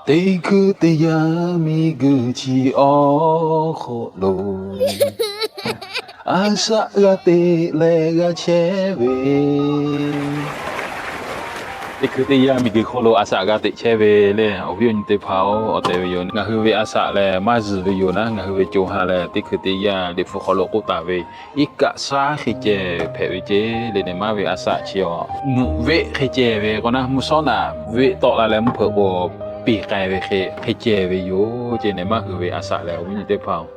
Teˇ hkui teˇ yanˇ miˬguiˬ chi awˬ hk'aw lo a shaꞈ g'a teꞈ leh g'a chehˇ ve. Teˇ hkui teˇ yanˇ miˬguiˬ hk'aw lo a shaꞈ g'a teꞈ chehˇ ve le, awˬ viˉ awˬ nyi teˇ hpaˍ-oˬ, awˬ tehˬ ve yoˬ. Ngaˬ hui ve a shaꞈ lehˬ maˇ zuhˬ ve yoˬ naˉ, ngaˬ hui ve co ha lehˬ teˇ hkui teˇ yanˇ Liꞈ hpu hk'aw lo k'oˆ taˍ ve, iˉ kaˆ shaˉ hk'e ceh hpehꞈ ve ceˇ le. Nehˬ maˇ ve a shaꞈ chi awˬ mvuhꞈ veˆ hk'e ceh ve k'o naˉ, mvuhˇ shawˉ naꞈ veˆ tawˆ la leh mvuhˇ hpeuꞈ k'o piˇ k'ai ve hk'e hk'e ceh ve yoˬ ceˇ. Nehˬ maˇ hui ve a shaꞈ lehˬ awˬ viˉ awˬ nyi teˇ hpaˍ-oˬ,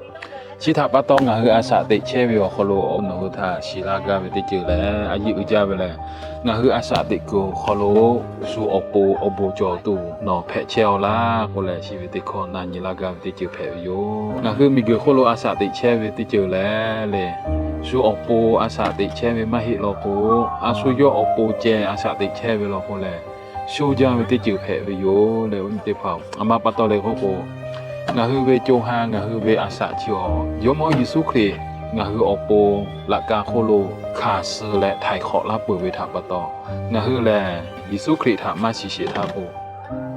chi htaꞈ pa taw ngaˬ hui a shaꞈ teꞈ chehˇ ve awˬ hk'aw lo nawˬ hui htaꞈ shiˍ laˇ gaˇ ve teˇ ceuˬ lehˬ, a yeˇ uiˍ jaˇ ve lehˬ, ngaˬ hui a shaꞈ teꞈ kuiˬ awˬ hk'aw lo shu awˬ pon awˬ bon cawˬ tuˬ nawˬ hpehꞈ chehˇ-aw laˇ k'oˆ leh, chi ve teˇ hkawˇ na nyi laˇ gaˇ ve teˇ ceuˬ hpehꞈ ve yoˬ. Ngaˬ hui miˬguiˬ hk'oˆ lo a shaꞈ teꞈ chehˇ ve teˇ ceuˬ lehˬ le, shu awˬ pon a shaꞈ teꞈ chehˇ ve maˇ heˆ law k'o, a shu yawˇ awˬ pon ceh a shaꞈ teꞈ chehˇ ve law k'o lehˬ, sho jaˇ ve teˇ ceuˬ hpehꞈ ve yoˬ le, awˬ viˉ awˬ nyi teˇ hpaˍ-oˬ. A ma pa taw leh k'oˆ k'o, ngaˬ hui ve co ha ngaˬ hui ve a shaꞈ chi awˬ Jawˇmawˇ Yeˍsuˆ Hkriꞈ ngaˬ hui awˬ pon laꞈ ka hk'oˆ lo hkanˍ suh leh htaiˍ hk'awꞈ laˇ peuˬ ve htaꞈ pa taw, ngaˬ hui lehˬ Yeˍsuˆ Hkriꞈ htaꞈ maˇ shiˍ sheˍ htaˇ k'o,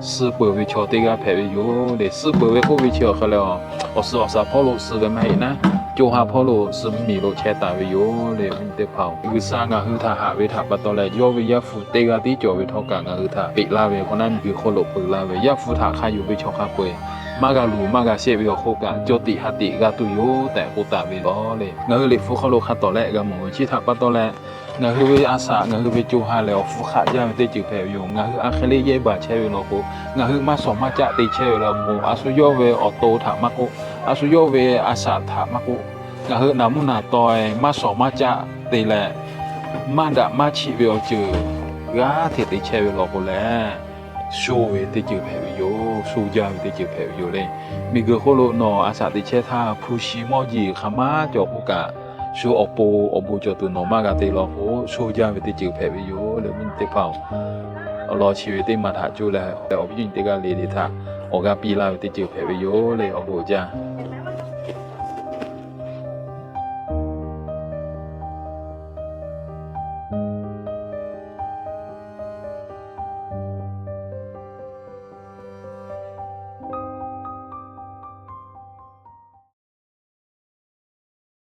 suh peuˬ ve chaw teˇ g'aˇ hpehꞈ ve yoˬ le. Suh peuˬ ve k'oˆ ve chi awˬ hk'aw lehˬ, awˬ suhˍ awˬ shaˍ hpawˇ lo suh ve maˇ heˆ naˉ, co ha hpawˇ lo suh miˬ lo chehˇ taˍ ve yoˬ le, awˬ viˉ awˬ nyi teˇ hpaˍ-oˬ. G'uiˬsha ngaˬ hui htaꞈ haꞈ ve htaꞈ pa taw leh, yawˇ ve Yaˇ hpu teˇ g'aˇ tiˉ cawˬ ve htawˇ kaꞈ ngaˬ hui htaꞈ peꞈ laˇ ve k'o naˉ, miˬguiˬ hk'oˆ lo peuˬ laˇ ve, Yaˇ hpu htaꞈ hk'a yonˍ ve chaw hk'a peu-eˬ maˇ g'a luˬ maˇ g'a shehˆ ve awˬ hk'oˆ kaꞈ, cawˇ tiꞈ ha tiꞈ g'a tuˬ yoˬ tehꞈ k'oˆ taˍ ve yoˬ le. Ngaˬ hui Liꞈ hpu hk'aw lo hk'a tawˍ leh g'a mawˬ ve chi htaꞈ pa taw leh, ngaˬ hui ve a shaꞈ ngaˬ hui ve co ha lehˬ awˬ hpfuhˇ hk'aˆ jaˇ ve teˇ ceuˬ hpehꞈ ve yoˬ. Ngaˬ hui a hk'e le yehˇ baˬ chehˇ ve law k'o, ngaˬ hui maˇ shawˍ maˇ caˆ te chehˇ ve law k'o, a shu yawˇ ve awˬ to htaꞈ maˇ k'oˆ, a shu yawˇ ve a shaꞈ htaꞈ maˇ k'oˆ, ngaˬ hui naˍ mvuhˇ naˍ taw-e maˇ shawˍ maˇ caˆ te leh, maˇ daꞈ maˇ chiˆ ve awˬ ceuˬ g'aˇ hteꞈ te chehˇ ve law k'o lehˬ, sho ve teˇ ceuˬ hpehꞈ ve yoˬ. Sho jaˇ ve teˇ ceuˬ hpehꞈ ve yoˬ le. Miˬguiˬ hk'oˆ lo nawˬ a shaꞈ teꞈ chehˇ htaˇ hpu shi mawˇ jeˬ hk'aˬ ma cawˬ k'oˆ kaꞈ, shu awˬ pon awˬ bon cawˬ tuˬ nawˬ maˇ g'a te law k'o, sho jaˇ ve teˇ ceuˬ hpehꞈ ve yoˬ le, awˬ viˉ awˬ nyi teˇ hpaˍ-oˬ. Awˬ lawn chi ve teˇ maˬ htaꞈ cuˇ leh awˬ viˉ awˬ nyi teˇ g'aˇ le le htaꞈ awˬ g'aˇ piˇ laˇ ve teˇ ceuˬ hpehꞈ ve yoˬ le, awˬ bon uiˍ jaˇ.